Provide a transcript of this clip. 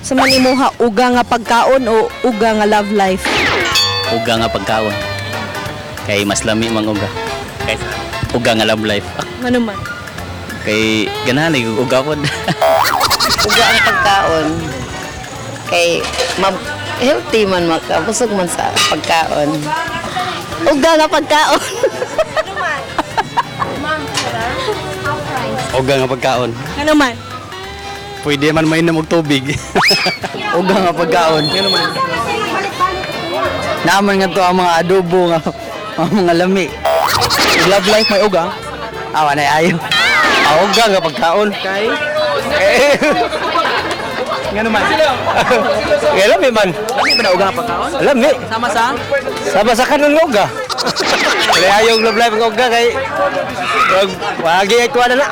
Sa man imuha, uga nga pagkaon o uga nga love life? Uga nga pagkaon. Kay mas lami mang uga. Kay uga nga love life. Ano man? Kay ganahan ay uga pod. Uga ang pagkaon. Kay ma healthy man maka, busog man sa pagkaon. Uga nga pagkaon. Uga nga pagkaon. Ano man? Pwede man mainom og tubig. Uga nga pagkaon. Naaman nga to ang mga adobo nga ang mga lami. Love life may uga. Awa na ayo. Ah, uga nga pagkaon. Kay? Eh, Nga naman. Kay lami man. Lami ba na uga nga pagkaon? Lami. Sama sa? Sama sa kanon nga uga. Kaya ayong love life nga uga kay wag wagi ay kuha na na.